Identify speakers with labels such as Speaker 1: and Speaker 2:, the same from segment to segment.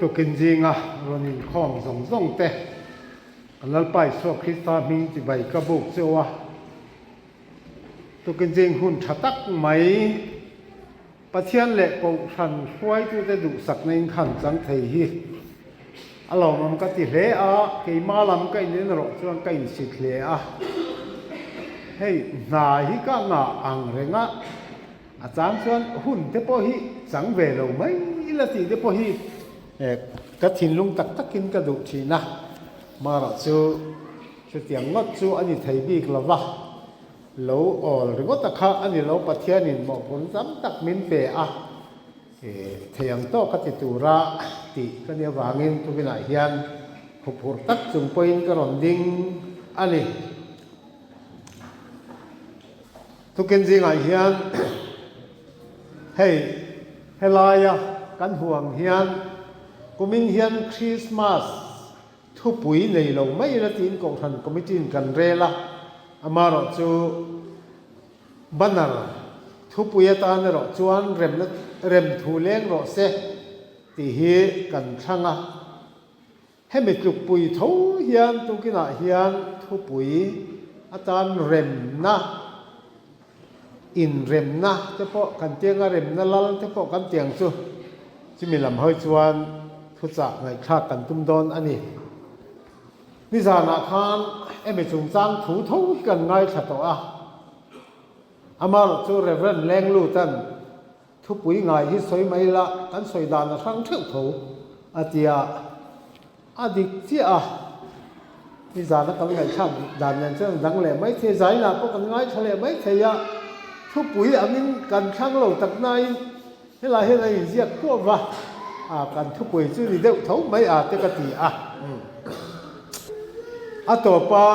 Speaker 1: Tukin zinga rawn inkhawm zawng zawng te kan Lalpa Isua Krista hming chibai ka buk cheu a. Tukin zing hun tha tak mai Pathian leh Kohhran hruaitute duhsakna in khan chang thei hi a lawmawm ka ti hle a, keima lam ka in en erawh chuan ka insit hle a. Hei hna hi ka ngah ang reng a, a chang chuan hun te pawh hi chang ve lo mai ila tih te pawh hi ka thinlung tak takin ka duh thin a, marawh chu chutiang ngawt chu a ni thei bik lo va. Lo awl ringawt a kha a ni lo, Pathianin mawhphurh tam tak min pe a, thei ang tawk a ti tura tih ka nih avangin tukinah hian huphurh tak chung pawhin ka rawn ding a ni. Tukin zingah hian hei helaia kan hmu ang hian kumin hian Krismas Thupui nei lo mai ila tiin Kohhran Committee in kan rel a, amaherawh chu banner thupui atan erawh chuan remna rem thu leng rawh se tih hi kan thlang a. Hemi tlukpui tho hian tukinah hian thupui atan remna, inremna te pawh kan tiang a, remna lal te pawh kan tiang chu chumi lam hawi chuan thuchah ngaihthlak kan tum dawn a ni. Nizanah khan emi chungchang thu tho hi kan ngaithla tawh a, amaherawh chu Rev. Lenglutan Thupui ngai hi sawi mai ila kan sawi dan a hrang theuh tho a ti a, a dik chiah a, nizana kan ngaihthlak dan nen chuan a dang leh mai thei, zainah pawh kan ngaithla leh mai thei a, thupui angin kan thlang lo tak nain helai hian a inziak kuah va, a kan thupui chu ni deuh tho mai a te ka ti a. A tawpa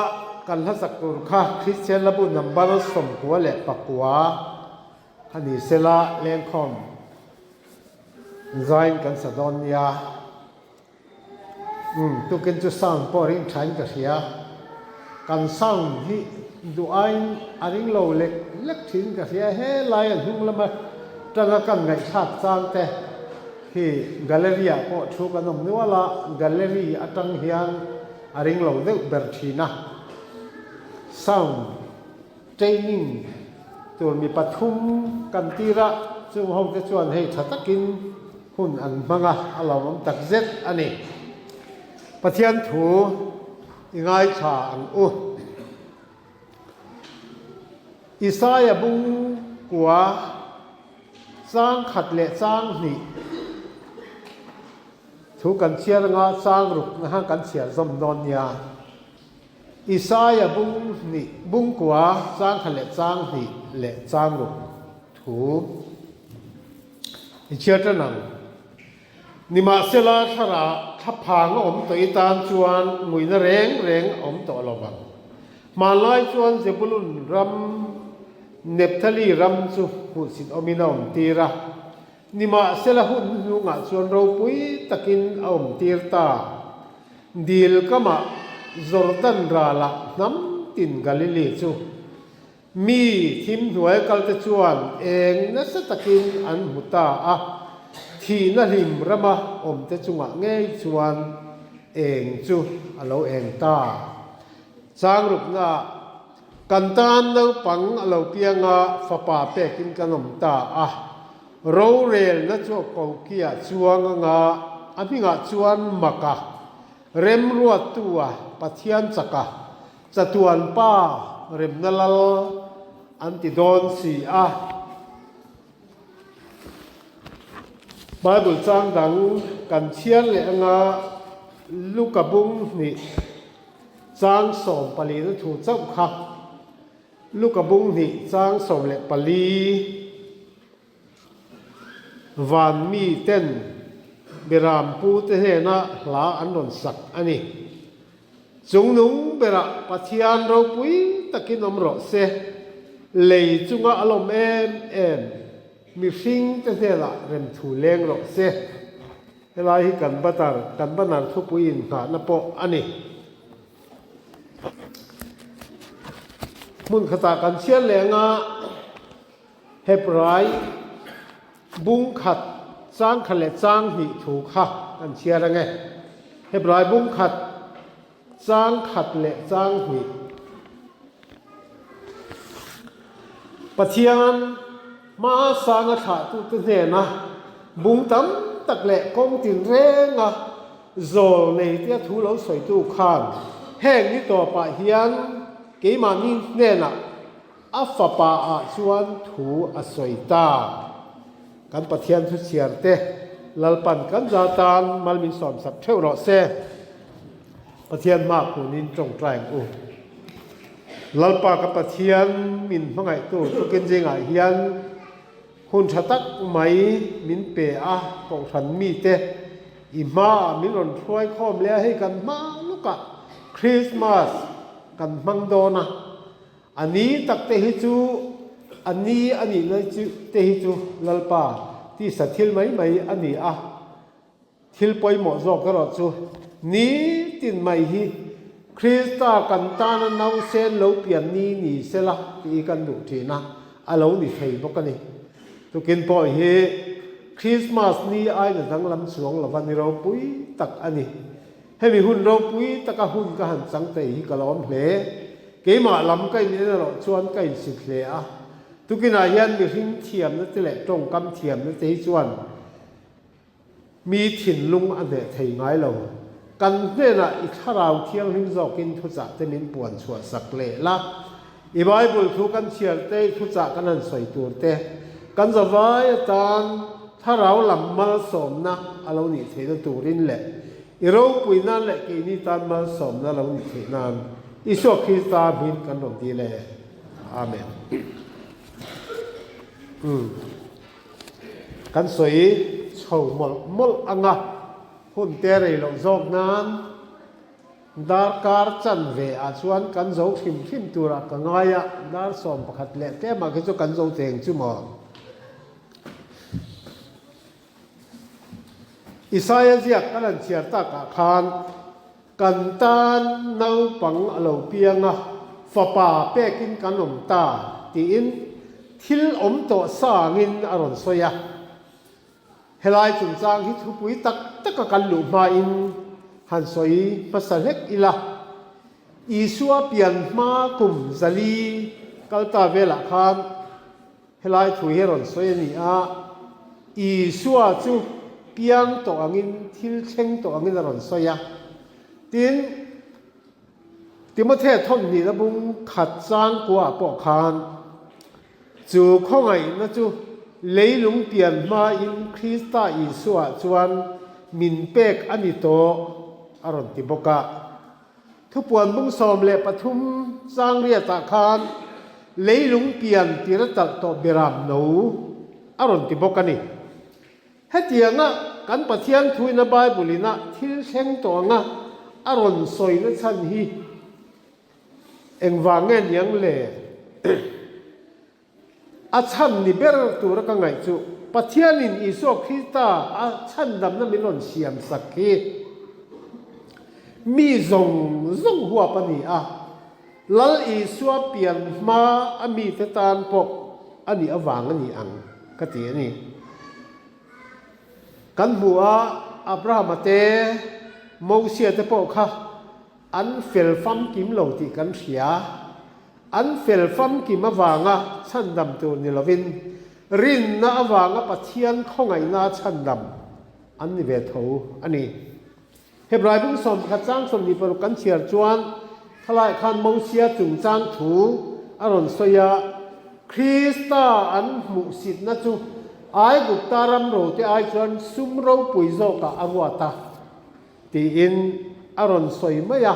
Speaker 1: kan hlasak tur kha Kristian Labu number 99. A ni sela lengkhawm zain kan sa dawn nia. Umm tukin chu sound pawh ring thain ka hria. Kan sound hi duh aiin a ring lo lek lek thin ka hria. Helai a hnung lama tanga kan ngaihthlak chang te hi gallery ah pawh thu kan awm nual a, gallery atang hian a ring lo deuh ber thin a. Sound. Training tur mi pathum kan tir a, chung ho te chuan hei tha takin hun an hmang a, a lawmawm tak zet a ni. Pathian thu i ngaithla ang u. Isaia bung kua chang khat leh chang hnih thu kan chhiar anga chang ruk na khan kan chhiar zawm dawn nia. Isaia bung hnih, bung kua, chang khat leh chang hnih leh chang ruk thu i chhiar tan ang. Nimahsela thlarah thlaphang a awm tawh i tan chuan nguina reng reng a awm tawh lo vang. Hmanlai chuan Zebulun ram, Nephtali ram chu hmuhsit awmin a awm tir a. Nimahsela hun hnuhnungah chuan ropui takin a awmtir ta. Dil kamah Jordan ralah hnam tin Galili chu mi thim hnuai kalte chuan eng nasa takin an hmu ta a, thihna hlim rama awmte chungah ngei chuan eng chu a lo eng ta. Changruknaah Kan tan naupang a lo piang a, fapa pekin kan awm ta a. Rorelna chu a kokiah chuang anga a hmingah chuan Maka, Remruattua, Pathian chaka, Chatuan Pa, Remna Lal an ti dawn si a. Bible chang dang kan chhiar leh anga Luka bung hnih. Chang 14 na thu chauh kha Luka bung hnih chang 14 van mi ten Biram pu te hnena hla an rawn sak a ni. Chungnung berah Pathian ropui takin awm rawh se, lei chunga a lawm em em mihring te hnenah remthu leng rawh se. Helai hi kan batar, kan banner thupui inngahna pawh a ni. Hmun khatah kan chhiar leh anga Hebrai bung khat Chang khat leh chang hnih thu kha kan chhiar ange. Hebrai bung khat, chang khat leh chang hnih. Pathian hmasanga thlahtute hnena bung tam tak leh kawng tinrenga zawl nei tia thu lo sawitu khan heng ni tawpah hian keimahni hnenah A fapa ah chuan thu a sawi ta. Kan Pathian thu chhiar te Lalpan kan za tan mal min sawm sak theuh rawh se. Pathian hma khunin tawngtai ang u. Lalpa ka Pathian min hmangaihtu tukin zingah hian hun tha tak mai min pe a, kohhran mite i hmaah min rawn hruai khawm leh a, hei kan hma lawkah Christmas kan hmang dawn a. A ni tak te hi chu a ni a nih lai chu te hi chu Lalpa tisa thil mai mai a ni a, thil pawimawh zawk erawh chu nitin mai hi Krista kan tana nausen lo pian ni ni sela tih hi kan duh thin a, a lo ni thei bawk a ni. Tukin pawh hi Krismas ni aina danglam chuang lova ni ropui tak a ni. Hemi hun ropui taka hun ka han chang thei hi ka lawm hle. Keimah lam ka in en erawh chuan ka insit hle a. Tukinah hian mihring thiamna te leh tawngkam thiamna te hi chuan mi thinlung a hneh thei ngai lo. Kan hnenah i thlarau thianghlim zawkin thuchah te min puan chhuah sak leh la. I Bible thu kan chhiar te, i thuchah kan han sawi tur te, kan zavai atan thlarau lam malsawmna a lo nih theihna turin leh i ropui nan leh keini tan malsawmna a lo nih theih nan Isua Krista hmin kan rawn dil e. Amen. Umm. Kan sawi chho mawlh mawlh anga hun te rei loh zawk nan. Darkar chanve ah chuan kan zo hrim hrim turah ka ngai a, dar 11 leh tlemah khi chu kan zo teng chu maw? Isaia ziak kan han chhiar takah khan kan tan naupang a lo piang a, fapa pekin kan awm ta tiin thil awm tawh sangin a rawn sawi a. Helai chungchang hi thupui tak taka kan luh hmain han sawi hmasa hlek ila, Isua pian hma kum zali kal ta velah khan helai thu hi a rawn sawi a ni a, Isua chu piang tawh angin thil thleng tawh angin a rawn sawi a. Tin, Timothea thawmhnihna bung khat changkuaah pawh khan, Chu khawngaihna chu leilung pian hmain Krista Isuaah chuan min pek a ni tawh, a rawn ti bawk a. Thupuan bung 13 changriatah khan leilung pian tir a talh tawh beram no a rawn ti bawk a ni. Hetianga kan Pathian thuina Bible-ina thil thleng tawh anga a rawn sawina chhan hi Engvang nge niang le? A chhan ni ber tura ka ngaih chu Pathianin Isua Krista a chhandamna min rawn siam sak hi mi zawng zawng huap a ni a, Lal Isua pian hma a mite tan pawh a nih avang a ni ang ka ti a ni. Kan hmu a, Abrahama te, Mosia te pawh kha An fel famkim lo tih kan hria. An fel famkim avanga chhandam tur ni lovin, rinna avanga Pathian khawngaihnaa chhandam an ni ve tho a ni. Hebrai bung 11 chang 26 kan chhiar chuan thalaiah khan Mosia chungchang thu a rawn sawi a, Krista an hmuhsitna chu Aigupta ram rote ai chuan sum ropui zawkah a ruat a. Tiin a rawn sawi mai a.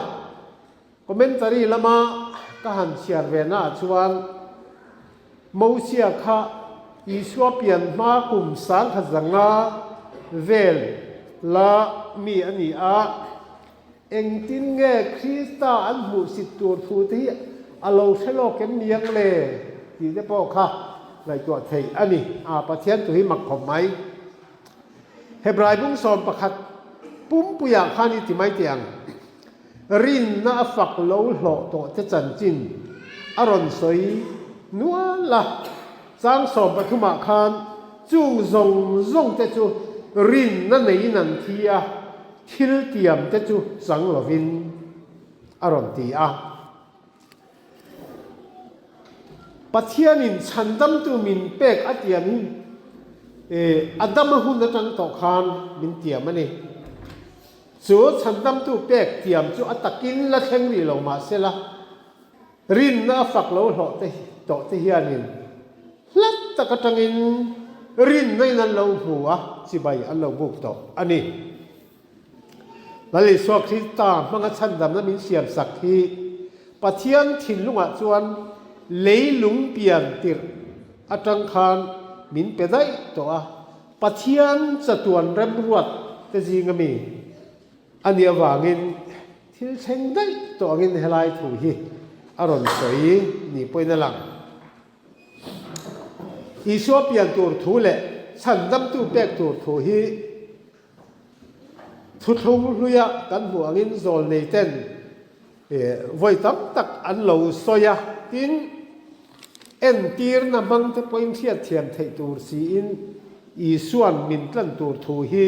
Speaker 1: Commentary lama ka han chhiar ve naah chuan Mosia kha Isua pian hma kum 1500 vel la mi a ni a, engtin nge Krista an hmuhsit tur thu te hi a lo hre lawk em niang le tih te pawh kha ngaihtuah theih a ni. A Pathian tu hi mak khawp mai. Hebrai bung 11 pumpuiah khan i ti mai teh ang. Rinna a fak lo hlawh tawh te chanchin a rawn sawi nual a. Chang 13 ah khan chung zawng zawng te chu. rinna neiin an thi a, thil tiamte chu chang lovin a rawn ti a. Pathianin chhandamtu min pek a tiam hi a dam a hun atang tawh khan min tiam a ni. Chu chhandamtu pek tiam chu a takin la thleng rih lo mahsela, rinna a fak lo hlawh te tawh te hianin hlat tak atangin rinna in an lo hmu a, chibai an lo buk tawh a ni. Lal Isua Krista hmanga chhandamna min siamsak hi Pathian thinlungah chuan leilung pian tirh atang khan min pe daih tawh a, Pathian chatuan remruat te zinga mi a nih avangin thil thleng daih tawh angin helai thu hi a rawn sawi ni pawhin a lang. Isua pian tur thu leh chhandamtu pek tur thu hi Thuthlung hluia kan hmuh angin zawlneiten vawi tam tak an lo sawi a, tin, entirna hmangte pawhin hriatthiam theih tur siin Isua'n min tlan tur thu hi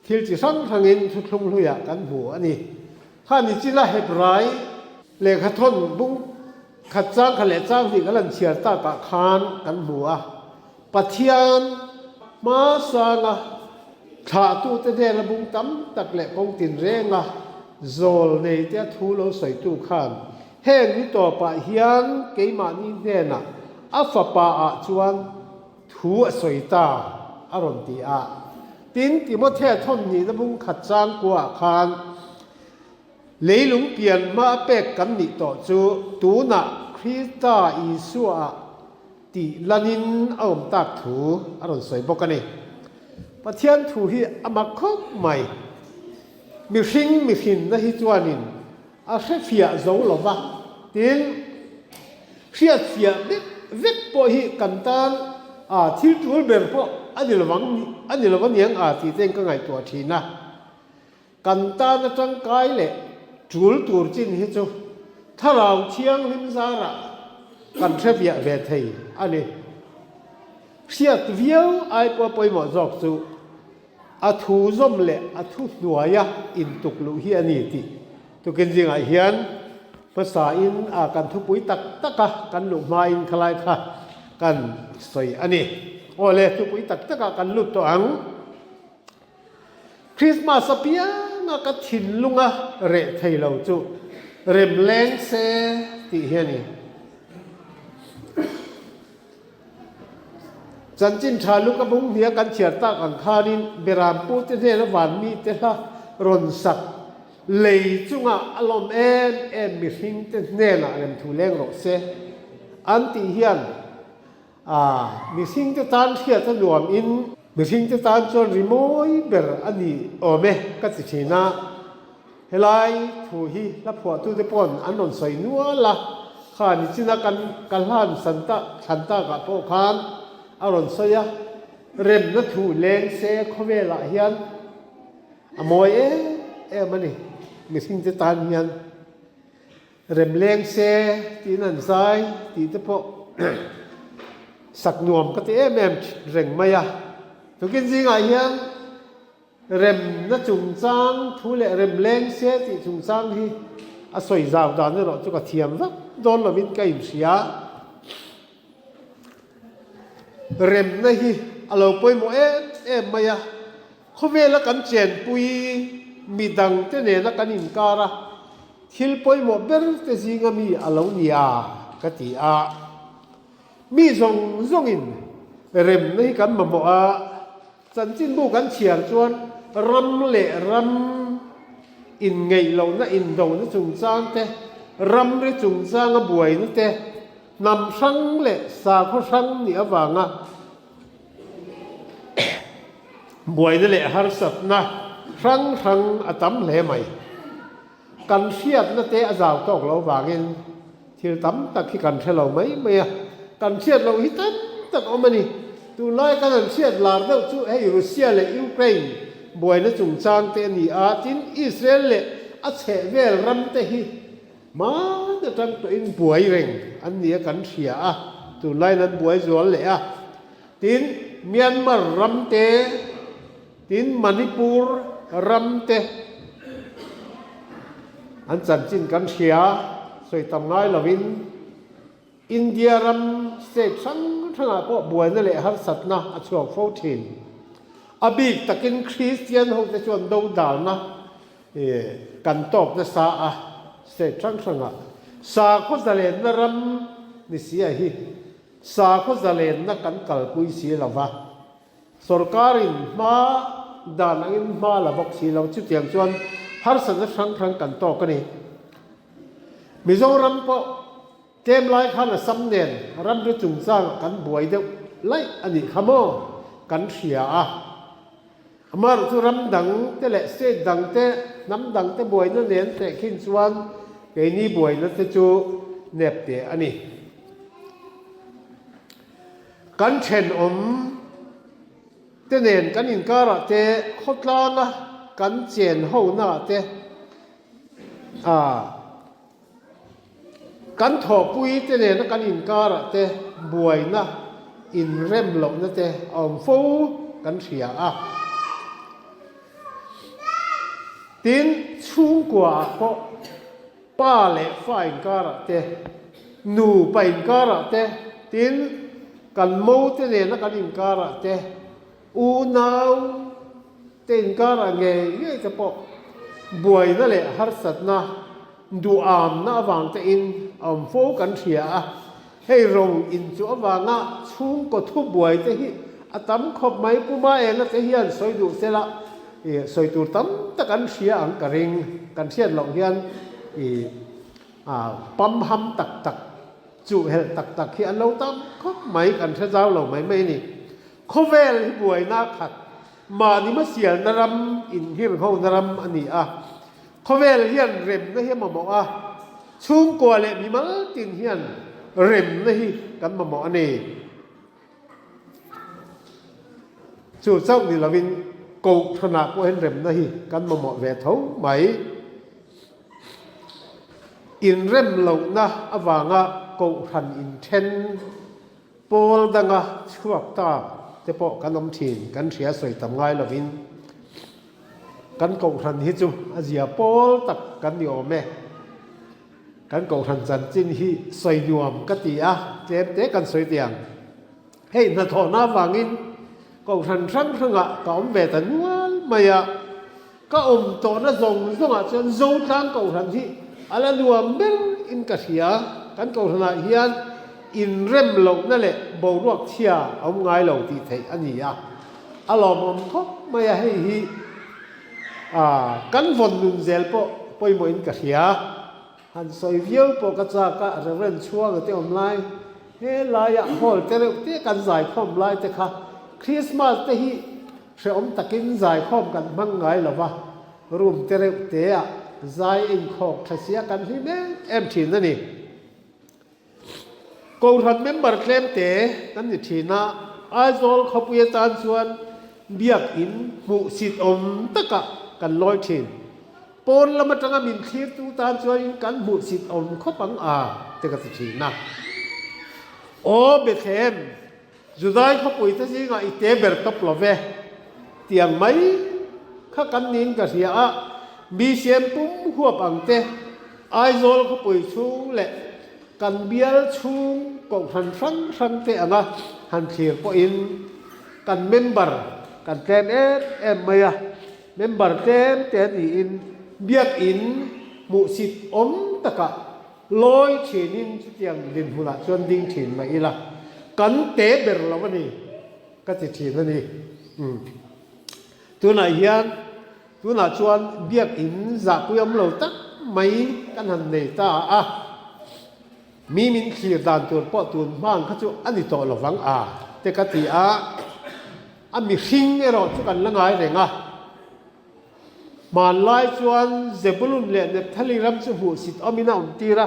Speaker 1: thil chi hrang hrangin thuthlung hluiah kan hmu a ni. Kha ni chila Hebrai lehkhathawn bung khat chang kha leh chang hnih kan han chhiar takah khan kan hmu a. Pathian hmasanga thlahtute hnena bung tam tak leh kawng tinrenga zawl neite a thu lo sawitu khan heng ni tawpah hian keimahni hnenah a fapa ah chuan thu a sawi ta a rawn ti a. Tin, Timothea thawmhnihna bung khat changkuaah khan leilung pian hma a pek kan nih tawh chu tunah Krista Isua ah Tih lanin a awm tak thu a rawn sawi bawk a ni. Pathian thu hi a mak khawp mai. Mihring mihrinna hi chuanin a hrefiah zo lo va, tin, hriatfiah vek vek pawh hi kan tan a thil tul ber pawh a ni lovang a ni lo aniang a tih te ka ngaihtuah thin a. Kan tana tangkai leh tul tur chin hi chu Thlarau Thianghlim zarah kan hre viah ve thei a ni. Hriat viau ai pawh pawimawh zawk chu a thu zawm leh a thu hnuaia intuk luh hi a ni tih tukin zingah hian hmasain a kan thupui tak taka kan luh hmain khalai kha kan sawi a ni. Aw le, thupui tak takah kan lut tawh ang. Christmas apianga ka thinlunga reh thei lo chu rem leng se tih hi a ni. Chanchin tha lu ka bung hnia kan chhiar tak ang khanin Berampu te hnena vanmi te hla rawn sak lei chunga a lawm em em mihring te hnenah remthu leng rawh se an tih hian A, mihringte tan hriat a nuam in mihringte tan chuan rimawi ber a ni awm e ka ti thin a, helai thu hi hla phuahtute paw'n an rawn sawi nual a, kha nichina kan ka hlan san ta thlan takah pawh khan a rawn sawi a, remna thu leng se khawvelah hian a mawi em em a ni mihringte tan hian. Rem leng se tiin an zai tih te pawh sak nuam ka ti em em reng mai a. Tukin zingah hian remna chungchang thu leh rem leng se tih chungchang hi a sawi zau dan erawh chu ka thiam vak dawn lovin ka inhria. Remna hi a lo pawimawh em em mai a. Khawvela kan chenpui midangte nena kan inkar a, thil pawimawh ber te zinga mi a lo ni a, ka ti a. Mi zawng zawngin remna hi kan mamawh a, chanchinbu kan chhiar chuan ram leh ram inngeih lohna indona chungchang te, ramri chungchanga buaina te, hnam hrang leh sakhaw hrang nih avanga Buaina leh harsatna hrang hrang a tam hle mai. Kan hriatna te a zau tawk lo vangin thil tam tak hi kan hre lo mai mai a, kan hriat loh hi tam tak awm a ni. Tunlai kan han hriat lar deuh chu hei Russia leh Ukraine buaina chungchang te a ni a, tin Israel leh a chhehvel ram te hi Hmaan atang tawhin buai reng an ni a kan hria a, tunlaiin an buai zual leh a. Tin, Myanmar ram te Tin, Manipur ram te an chanchin kan hria, sawi tam ngai lovin India ram state hrang hrangah pawh buaina leh harsatna a chhuak fo thin. A bik takin Kristian hote chuan dodalna kan tawk nasa a, state hrang hrangah sakhaw zalenna ram ni si a hi sakhaw zalenna kan kalpui si lova, Sorkarin hma dan angin hma la bawk si lo, chutiang chuan harsatna hrang hrang kan tawk a ni. Mizoram pawh tlem lai khan Assam nen ramri chungchangah kan buai deuh laih a nih kha maw kan hria a. Amaherawhchu ram dang te leh state dang te, hnam dang te buaina nen tehkhin chuan keini buaina te chu nep teh a ni. Kan thenawm te nen kan inkarah te, khawtlanga kan chen honaah te, ah kan thawhpui te nena kan inkarah te buaina inrem lohna te a awm fo kan hria a. Tin, chhungkuaah pawh Pa leh fa inkarah te, nupa inkarah te, tin, kan mo te nena kan inkarah te, unau te inkarah ngei ngei te pawh buaina leh harsatna, duhamna avang tein a awm fo kan hria a. Hei ro in chu avanga chhungkaw thubuai te hi a tam khawp mai. Pu Maenga te hian sawi duh se la, ih sawi tur tam tak an hria ang ka ring. Kan hriat loh hian ih ah pamham tak tak, chuhhelh tak tak hi an lo tam khawp mai, kan hre zau lo mai mai a ni. Khawvel hi buaina khat, mahni hmasialna ram, inhirhona ram a ni a. Khawvel hian remna hi a mamawh a, chhungkua leh mimal tin hian remna hi kan mamawh a ni. Chu chauh ni lovin Kohhranah pawh hian remna hi kan mamawh ve tho mai. Inrem lohna avanga Kohhran inthen Pawl danga chhuak ta te pawh kan awm thin, kan hria sawi tam ngai lovin kan kohhran hi chu a zia pawl tak kan ni awm e. Kan kohhran chanchin hi sawi nuam ka ti a, tlem te kan sawi tiang. Hei hnathawhna avangin kohhran hrang hrangah ka awm ve ta nual mai a. Ka awm tawhna zawng zawngah chuan Zotlang Kohhran hi a la nuam ber in ka hria. Kan Kohhranah hian inrem lohna leh boruak chhia a awm ngai lo tih theih a ni a. A lawmawm khawp mai a, hei hi kan vawn nun zel pawh pawimawhin ka hria. Han sawi viau pawh ka chak a, Reverend Chhuanga te awm lai, he laia hall te reuh te kan zaikhawm lai te kha Christmas te hi Hrehawm takin zaikhawm kan hmang ngai lo va, room te reuh teah zai inkhawk tha sia kan hlim em em thin a ni. Kohhran member tlem te kan ni thin a, Aizawl khawpui atan chuan biakin hmuhsit awm takah kan lawi thin. Pawn lam atanga min thlirtu tan chuanin kan hmuhsit awm khawp ang a te ka ti thin a. Aw Bethlehem! Judai khawpuite zingah i te ber tawp lo ve tiang mai kha kan niin ka hria a, BCM pum huap ang te, Aizawl khawpui chhung leh kan bial chhung kohhran hrang hrang te anga han thlir pawhin kan member kan tlem em em mai a, member tlem te niin biakin hmuhsit awm takah Lawi thinin chutiang dinhmunah chuan ding thin mah ila, kan te ber lo a ni ka ti thin a ni. Umm. Tunah hian, tunah chuan biakin zahpui awm lo tak mai kan han nei ta a, mi min thlir dan tur pawh tun hmang kha chu a ni tawh lo vang a te ka ti a, a mihring erawh chu kan la ngai reng a. Hmanlai chuan Zebulun leh Nephtali ram chu hmuhsit awmin a awmtir a,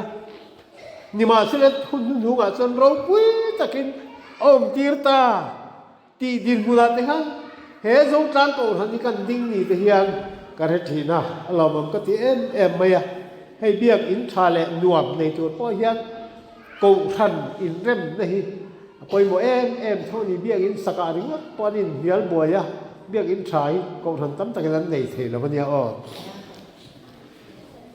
Speaker 1: nimahsela hun hnuhnungah chuan ropui takin a awmtir ta tih dinhmunah te khan he Zotlang Kohhran hi kan ding ni te hian ka hre thin a, a lawmawm ka ti em em mai a. Hei biakin tha leh nuam nei tur pawh hian Kohhran inremna hi a pawimawh em em tho a ni. Biakin sakah ringawt pawh an inhnial buai a. Biakinn tha hi Kohhran tam takin an nei thei lo a nia aw.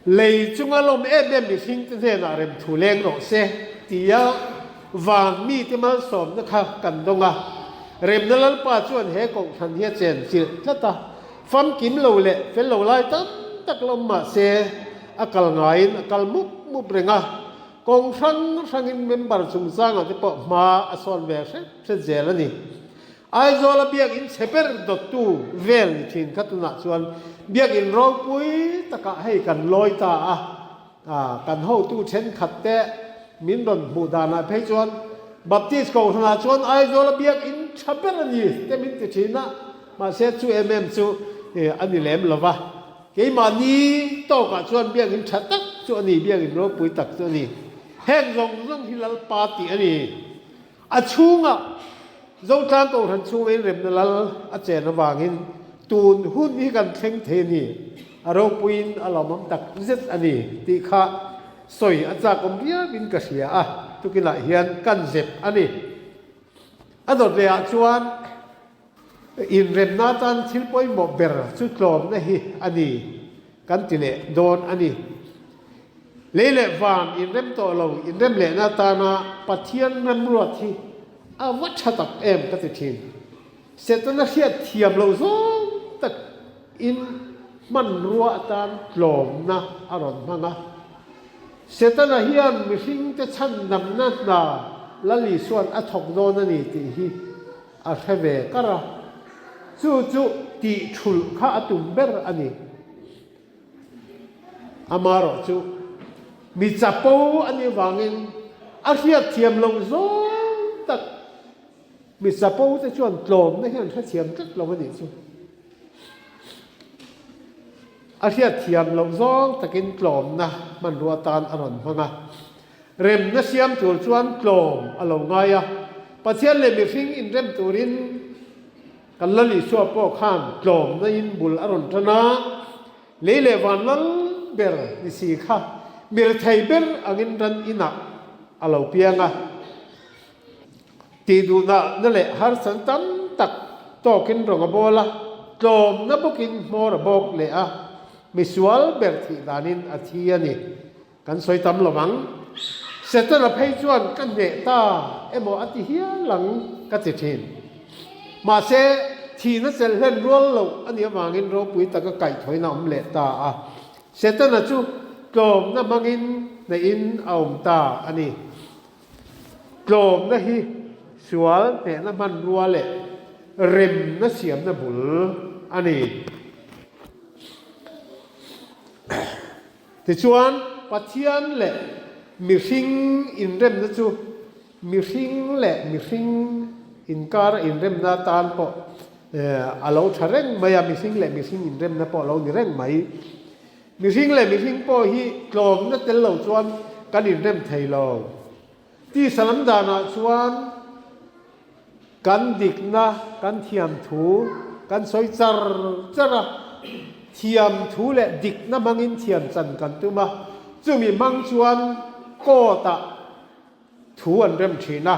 Speaker 1: Lei chunga lawm em em mihringte hnenah remthu leng rawh se tia van mite malsawmna kha kan dawng a. Remna Lalpa chuan he Kohhran hi a chen chilh tlat a, famkim lo leh fel lo lai tam tak la awm mah se a kal ngaiin a kal mup mup reng a. Kawng hrang hrangin member chungchangah te pawh hma a sawn ve hret hret zel a ni. Aizawla biakinn chhe ber dawttu vel ni thin kha tunah chuan biakinn ropui takah hei kan lawi ta a, kan hotu thenkhat te min rawn hmuh danah phei chuan Baptist Kohhranah chuan Aizawla biakinn tha ber a ni te min ti thin a, mahse chu em em chu a ni lem lo va. Keimahni tawkah chuan biakinn tha tak chu a ni, biakinn ropui tak chu a ni. Heng zawng zawng hi Lalpa tih a ni. A chhungah Zotlang Kohhran chhunga inremna lal a chen avangin tun hun hi kan thleng thei a ni, a ropuiin a lawmawm tak zet a ni tih kha sawi a chakawm riauin ka hria a, tukinah hian kan zep a ni. A dawt lehah chuan inremna atan thil pawimawh ber chu tlawmna hi a ni kan ti leh dawn a ni. Lei leh van inrem tawh lo, inrem lehna atana Pathian remruat hi a va tha tak em ka ti thin. Setana hriat thiam loh zawng tak in hmanrua atan tlawmna a rawn hmang a. Setana hian mihringte chhandamna hna Lal Isua'n a thawk dawn a ni tih hi a hre ve kar a. Chu chu tih thulh kha a tum ber a ni. Amaherawh chu mi chapo a nih vangin a hriatthiam loh zawng tak mi chapo te chuan tlawmna hian hrethiam tlat lo a nih chu. A hriatthiam loh zawng takin tlawmna hmanrua tan a rawn hmang a. Remna siam tur chuan tlawm a lo ngai a, Pathian leh mihring inrem turin Kan Lal Isua pawh khan tlawmna in bul a rawn tan a, lei leh van lal ber ni si kha mirthei ber angin ran inah a lo piang a. Tihduhna na leh harsatna tam tak tawkin rawng a bawl a, tlawmna bawkin hmawr a bawk leh a, misual ber thih danin a thi a ni. Kan sawi tam lo ang. Setana phei chuan ka hneh ta emaw a ti hial ang ka ti thin. Mahse, thihna chelh hlen rual loh a nih avangin ropui taka kaihthawina a awm leh ta a. Setana chu tlawmna hmangin hnehin a awm ta a ni. Tlawmna hi sual hnehna hmanrua leh remna siamna bul a ni. Tichuan, Pathian leh mihring inremna chu mihring leh mihring inkara inremna atan pawh a lo tha reng mai a, mihring leh mihring inremna pawh a lo ni reng mai. Mihring leh mihring pawh hi tlawmna tel lo chuan kan inrem thei lo. Tisa lam danah chuan kan dikna, kan thiamthu kan sawi char char a, thiamthu leh dikna hmangin thiam chan kan tum a, chumi hmang chuan court ah thu an rem thin a,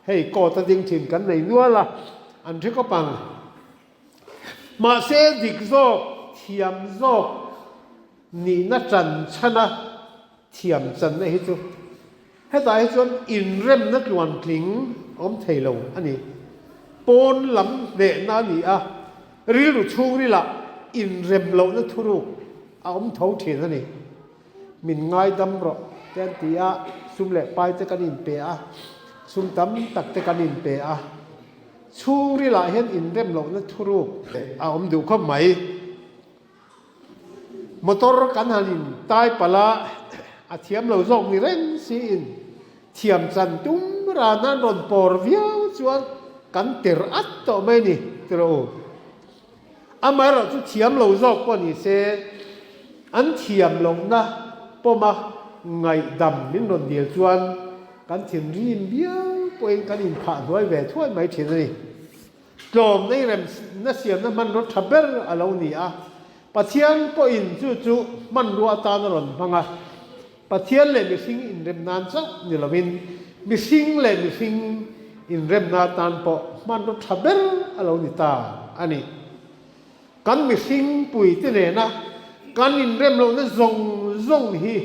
Speaker 1: hei court a ding thin kan nei nual a, an hre khawp ang. Mahse dik zawk, thiam zawk nihna tan chhan a, Thiam channa hi chu hetah hi chuan inremna tluantling awm thei lo a ni. Pawn lam hnehna a ni a, rilru chhungrilah inrem lohna thuruk a awm tho thin a ni. Min ngaidam rawh te an ti a, sum leh pai te kan inpe a, sum tam tak te kan inpe a, chhungrilah hian inrem lohna thuruk a awm duh khawp mai. Motor kan han in tai palh a, a thiam lo zawk ni reng siin thiam chan tum ran an rawn pawr viau chuan kan ter at tawh mai ni ti rawh u. Amaherawh chu thiam lo zawk pawh ni se an thiam lohna pawma ngaihdam min rawn dil chuan kan thinrim viau pawhin kan inphah hnuai ve thuai mai thin a ni. Tlawm nei remna siamna hmanraw tha ber a lo ni a, Pathian pawhin chu chu hmanrua atan a rawn hmang a. Pathian leh mihring inrem nan chauh ni lovin mihring leh mihring inremna atan pawh hmanraw tha ber a lo ni ta. a ni. Kan mihring puite nena kan inrem lohna zawng zawng hi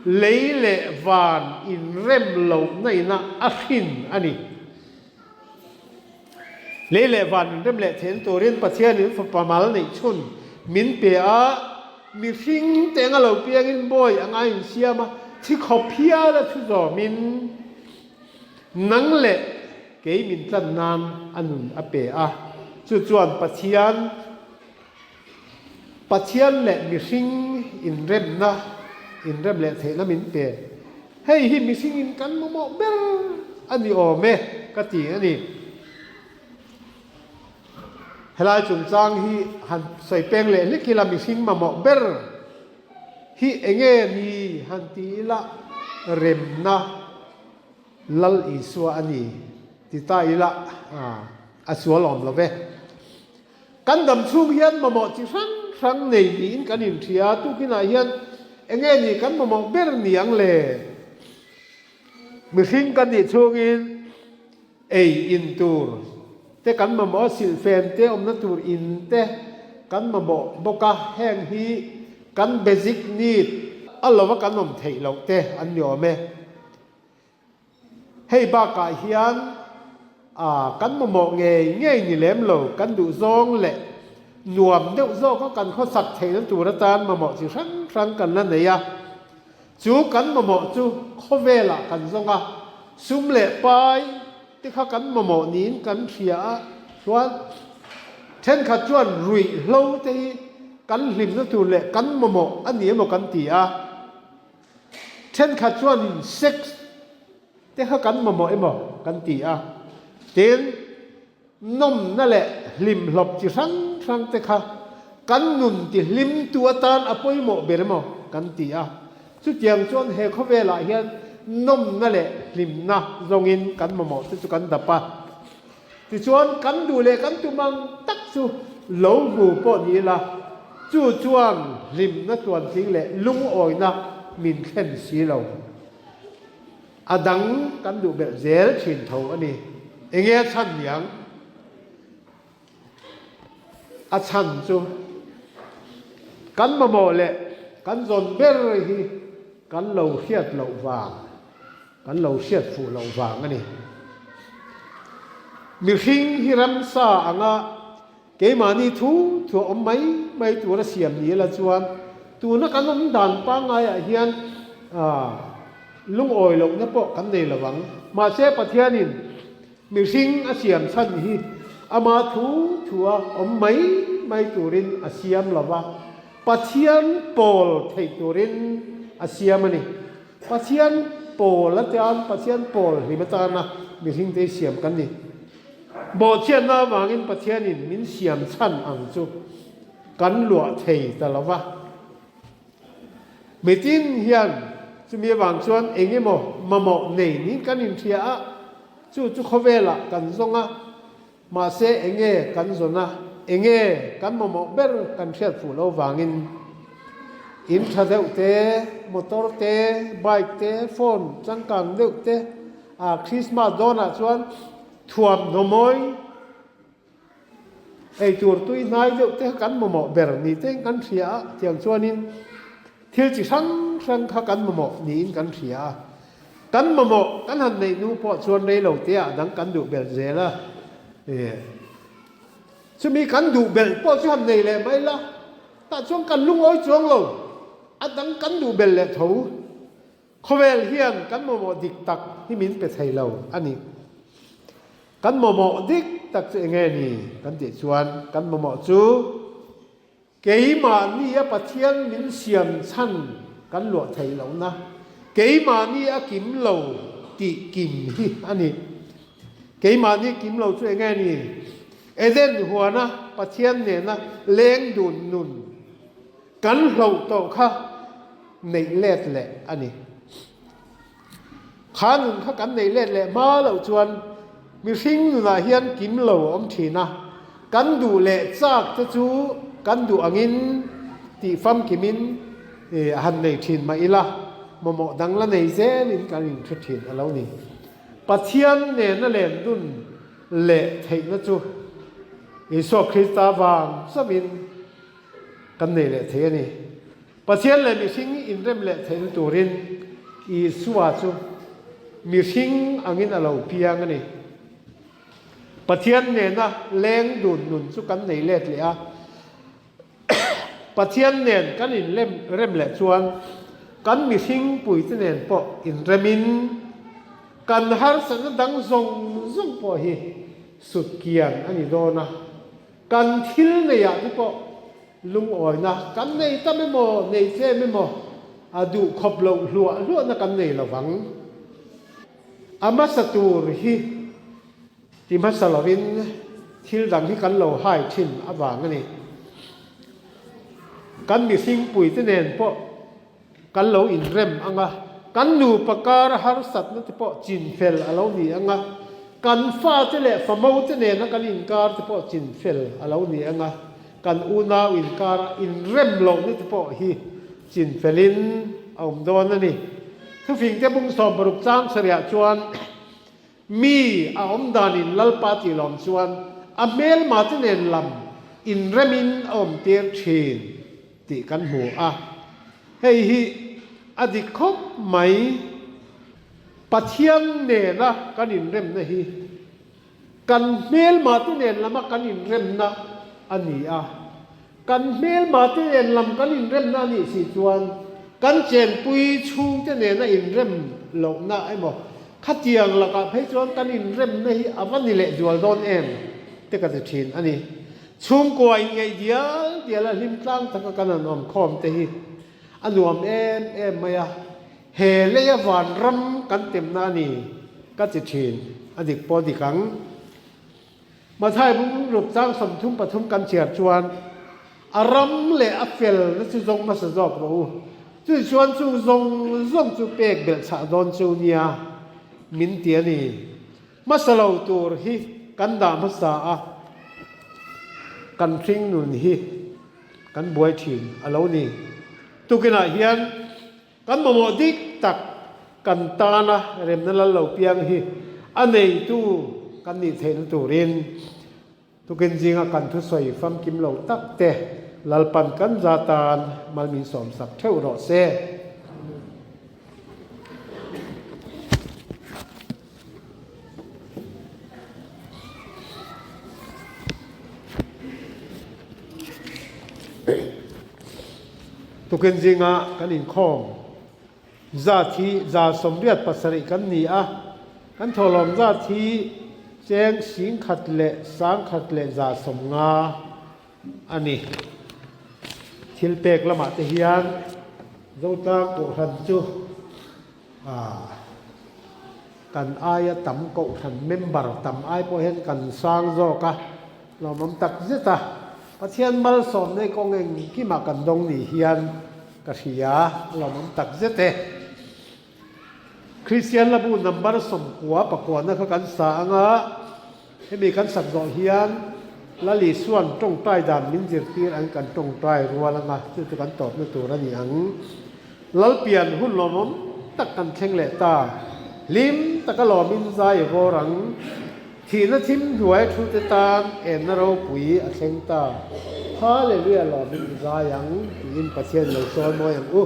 Speaker 1: lei leh van inrem lohna ina a hrin a ni. Lei leh van inrem leh theihna turin Pathianin Fapa mal neih chhun min pe a, mihring te anga lo piangin bawi anga a insiam a, thi khawp hial a thu zawmin nang leh kei min tlan nan a nun a pe a, chu chuan Pathian Pathian leh mihring inremna, inrem leh theihna min pe. Hei hi mihringin kan mamawh ber a ni awm e ka ti a ni. Helai chungchang hi han sawi peng leh hlek ila mihring mamawh ber hi enge ni han ti ila remna Lal Isua a ni ti ta ila a sual awm lo ve. Kan dam chhung hian mamawh chi hrang hrang nei niin kan inhria. Tukinah hian enge ni kan mamawh ber ni ang le? Mihring kan nih chhungin ei in tur te kan mamawh a, silhfen te awmna tur in te kan mamawh bawk a, heng hi kan basic need a lova kan awm theih loh te an ni awm e. Hei bakah hian kan mamawh ngei ngei ni lem lo, kan duh zawng leh nuam deuh zawka kan khawsak theihna tur atan mamawh chi hrang hrang kan la nei a. Chu kan mamawh chu khawvelah kan zawng a, sum leh pai te kha kan mamawh niin kan hria a, chuan thenkhat chuan ruihhlo te hi kan hlimna tur leh kan mamawh a ni emaw kan ti a. Thenkhat chuanin sex te kha kan mamawh emaw kan ti a, tin, nawmna leh hlimhlawp chi hrang hrang te kha kan nun ti hlimtu atan a pawimawh ber emaw kan ti a. Chutiang chuan he khawvelah hian nawmna leh hlimna zawngin kan mamawh te chu kan dap a. Tichuan, kan duh leh kan tum ang tak chu lo hmu pawh ni ila, chu chuan hlimna tluantling leh lungawina min thlen si lo. A dang kan duh belh zel thin tho a ni. Enge a chhan niang? A chhan chu kan mamawh leh kan zawn ber hi kan lo hriat loh vang. Kan lo hriat fuh loh vang a ni. Mihring hi ramsa anga keimahni thu thu a awm mai mai tura siam ni ila chuan tuna kan awm dan pangaiah hian lungawi lohna pawh kan nei lo vang. Mahse Pathianin mihring a siam chhan hi ama thu thu a awm mai mai turin a siam lo va, Pathian pawl theih turin a siam a ni. Pathian pawl atan, Pathian pawl hlim atana mihringte hi siam kan ni. Bawhchhiatna avangin Pathianin min siam chhan ang chu kan luah thei ta lo va. Mitin hian chumi avang chuan eng emaw mamawh nei niin kan inhria a, chu chu khawvelah kan zawng a, Mahse enge kan zawn a, enge kan mamawh ber kan hriat fuh lo vangin in tha deuh te, motor te, bike te, phone changkang deuh te, ah Christmas dawnah chuan thuamhnaw mawi ei tur tui hnai deuh te kha kan mamawh ber ni tein kan hria a, tiang chuanin thil chi hrang hrang kha kan mamawh niin kan hria a. Kan mamawh kan han neih nu pawh chuan rei lo te ah dang kan duh belh zel a, chumi kan duh belh pawh chu han nei leh mai la, tah chuan kan lungawi chuang lo, a dang kan duh belh leh tho. Khawvel hian kan mamawh dik tak hi min pe thei lo a ni. Kan mamawh dik tak chu enge ni kan tih chuan kan mamawh chu, Keimahni a Pathian min siam chhan kan luah theih lohna, keimahni a kim lo tih kim hi a ni. Keimahni kim lo chu enge ni? Eden huana Pathian nena leng dun nun kan hloh tawh kha neih let leh a ni. Kha nun kha kan neih let leh hma loh chuan mihring nunah hian kim lo a awm thin a, kan duh leh chak te chu kan duh angin tih famkimin a han nei thin mah ila, mamawh dang la nei zelin kan inhre thin a lo ni. Pathian nena len dun leh theihna chu. Isua Krista vang chauhin kan nei leh thei a ni. Pathian leh mihring inrem leh theihna turin Isua chu mihring angin a lo piang a ni. Pathian nena leng dun nun chu kan nei let leh a. Pathian nen kan inlem rem leh chuan kan mihring puite nen pawh inremin kan harsatna dang zawng zawng pawh hi sut kian a ni dawn a. Kan thil neiah te pawh lungawina kan nei tam emaw nei tlem emaw a duh khawp loh hluah hluahna kan nei lo vang. A hmasa tur hi Ti hmasa lovin thil dang hi kan lo hai thin avang a ni. Kan mihringpuite nen pawh kan lo inrem ang a, kan nupa kar harsatna te pawh chinfel a lo ni ang a, kan fate leh famote nena kan inkar te pawh chinfel a lo ni ang a, kan unau inkara inrem lohna te pawh hi chinfelin a awm dawn a ni. Thufingte bung 60 chang sarihah chuan Mi a awm danin Lalpa tih lawm chuan a hmelma te nen lam inremin a awm tir thin tih kan hmu a. Hei hi a dik khawp mai. Pathian nena kan inremna hi kan hmelma te nen lama kan inremna a ni a. Kan hmelma te nen lam kan inremna a nih si chuan kan chenpui chhungte nena inrem lohna emaw khatiang lakah phei chuan kan inremna hi a va ni leh zual dawn em te ka ti thin a ni. Chhungkua inngeih dial dial a hlim tlang taka kan han awm khawm te hi a nuam em em mai a, he leia vanram kan temna a ni ka ti thin a dik pawh dik ang. Mathai bung ruk chang 33 kan chhiar chuan, A ram leh a felna chu zawng hmasa zawk rawh u, chumi chuan chung zawng zawng chu pek belh chhah dawn chu nia min ti a ni. Hmasa lo tur hi kan dah hmasa a, kan hring nun hi kan buai thin a lo ni. Tukinah hian Kan mamawh dik tak kan tana remna lal lo piang hi a neitu kan nih theihna turin tukin zinga kan thusawi famkim lo tak te Lalpan kan za tan mal min sawmsak theuh rawh se. Tukin zinga kan inkhawm zat hi 87 kan ni a, kan thawhlawm zat hi cheng 10,000 leh 1,150 a ni. Thil pek lamah te hian Zotlang Kohhran chu Kan aia tam kohhran member tam ai pawh hian kan sang zawk a, lawmawm tak zet a. Pathian malsawmna i kawng engkimah kan dawng ni hian ka hria, lawmawm tak zet e. Kristian Labu number 90 pakuahna kha kan sa ang a, hemi kan sak zawh hian Lal Isua'n tawngtai dan min zirtir ang kan tawngtai rual ang a, chu chu kan tawpna tur a ni ang. Lalpian hun lawmawm tak kan thleng leh ta. Hlim taka lawmin zai a vawr ang. Thihna thim hnuai a thute tan enna ropui a thleng ta. Hallelujah lawmin i zai ang tiin Pathian lo chawimawi ang u.